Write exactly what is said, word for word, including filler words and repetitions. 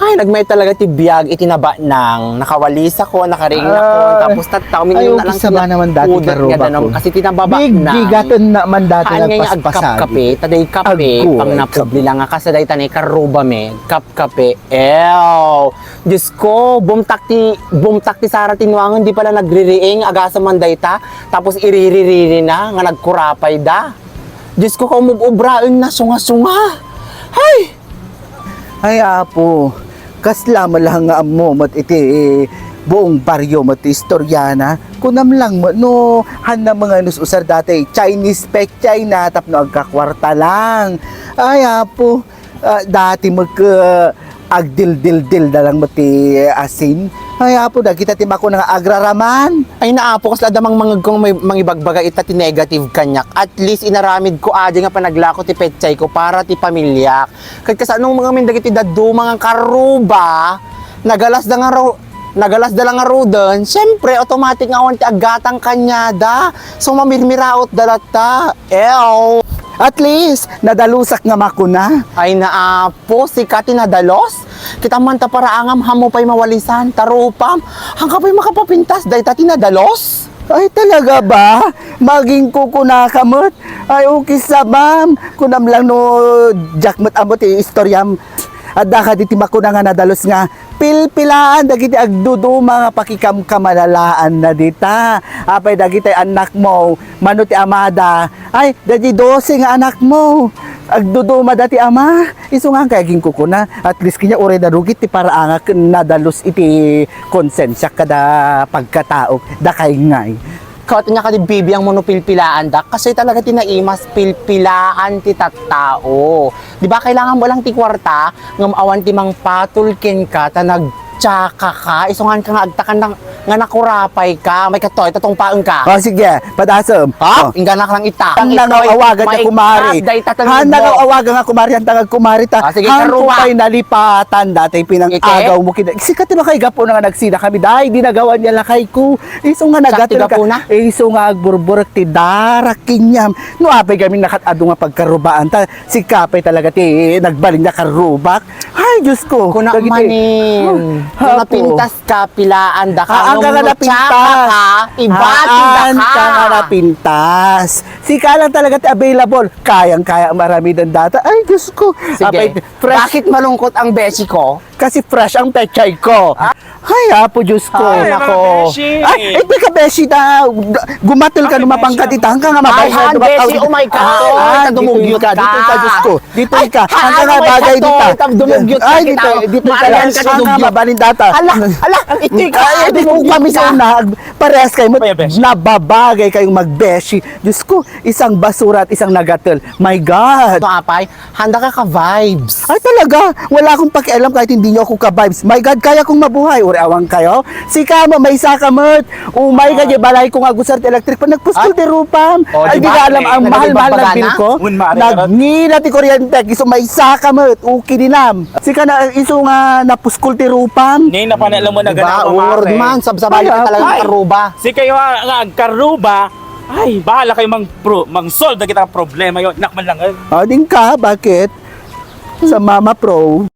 Ay, nagmayat talaga ti biag iti nabanang. Nakawalisakon, nakariingnakon, Ay. tapos tattao, Ay, minsan okay, na lang sama naman dati, pudot nga karuba danum ko. Kasi ti nababanang. Big-, bigaten naman dati Haan nga nagpaspasagi. Agkapkape, ta day kape, Agko, pang ay, napubli kap- lang nga, kasi day tanay karuba mi, kapkape. Ew! Diyos ko, bumtak ti, bumtak ti Sara ti nuangen, di pala nagririing, agasem man dayta, tapos iriririring na, nga nagkurapay da. Diyos ko, kaumub-ubraen na, sunga-sunga. Hay! Ay, Apo, kasla man lang nga ammo met iti buong baryo met ti istoryana. Kunam lang met no, haan na nga inus-usar dati Chinese pechay na tapno agkakwarta lang. Ay, Apo, ah, dati met, ah, agdildildil da lang met ti asin. Ay, Apo, dagita ti makuna nga agraraman. Ay, na, Apo, kasla adda mangmangegko nga may-, mangibagbaga ita ti negative kaniak. At least, inaramidko adi nga panaglako ti pechay ko para ti pamiliak. Ket kasano ngamin dagiti dadduma nga karuba, nagalasda nga ro-, nagalasda lang ngaruden, siyempre, automatic nga awan ti aggatang kaniada. So, mamirmiraotda latta. Ew! At least, nadalusak nga makuna. Ay, na, Apo, sika ti nadalus? Kita man ta paraangam, haan mo pay mawalisan, ta rupam. Haan ka pay makapapintas, dayta ti nadalus? Ay, talaga ba? Maging kukuna ka met? Ay, okay, sabam. Kunam lang no, diak met ammo ti istoryam. Adda kadi ti makuna nga nadalus nga pilpilaan dagiti agduduma nga pakikamkamalalaan na dita. Apay dagiti annakmo, mano ti amada? Ay, dagiti dose nga anakmo. Agduduma da ti ama. Isu nga kay aging kukuna. At least kanya uray narugit ti paraangak, nadalus iti konsensiak kada pagkataok. Dakay ngay. Ket ania kadi bibiang mo no pilpilaandak? Kasi talaga ti naimas, pilpilaan ti tattao. Di ba, kailangan mo lang ti kuarta, ngem awan ti mangpatol kenka, ta nagtsaka ka, isungan ka nga agtakan na, nga nakurapay ka, may katoy, tatungpaen ka. O, sige, padasem. Ha? O. Ingganak lang ita. Ang nangaw-awagan nga kumari. Ang nangaw-awagan nga kumari, ang tangag kumari ta. Ah, sige, karuba. Haan ko pay nalipatan, dati pinang-agaw mo kida. Sika ti makaigapo na nga nagsina kami, day, di nagawan niya lakay ko. Isu nga nagatel ka. Isu nga agburburek ti darak kaniam. No apay kami nakat-adu nga pagkarubaan ta, sika pay talaga ti nagbalin nga karubak. Ay, Diyos ko. Kuna manin. Apo. Napintas ka, pilaan da ka. Haan ka nga napintas. Haan ka nga napintas. Sika lang talaga ti available. Kayang-kaya maramidan data. Ay, Diyos ko. Sige. Apay, fresh. Bakit malungkot ang beshi ko? Kasi fresh ang pechay ko. Ah. Ay, Apo Diyos ko. Ay, nako. Mga beshi. Ay, iti ka beshi da. Gumatel ka, lumapang ka, dita. Haan ka nga mabay. Ay, haan, beshi, oh my God. Ay, ditoy ka, ditoy ka, Diyos ko. Ditoy ka. Haan ka nga bagay dita. Ay, ditoy, ditoy ka. Haan ka mabalin data. Ala, ala, itoy ka. Ay, di ko kami sa una. Parehas kayo mo. Nababagay kayong magbeshi. Diyos ko, isang basura at isang nagatel. My God. Ito, apay. Handa ka ka-vibes. Ay, talaga? Wala akong pakialam kahit hindi niyo ako ka-vibes. My God, kaya kong mabuhay. Uri awan kayo. Sika mo, maysa ka met. Umay ka, di balay ko nga gusar ti electric pa. Nagpuskol ti rupam. Ay, di ka alam ang mahal-mahal ng bill ko. Nagngina ti kuryente. Isu maysa ka met. Okay din am. Sika na, isu nga napuskol ti rupam. Ni, napanalam mo na gana, kumare. Word man, sabsabay ka talaga karuba. Sikayo nga agkaruba, ay, bahala kayo mang pro-, mang solve na kita problema yun. Nak man lang, eh. O, din ka, bakit? Sa Mama Pro.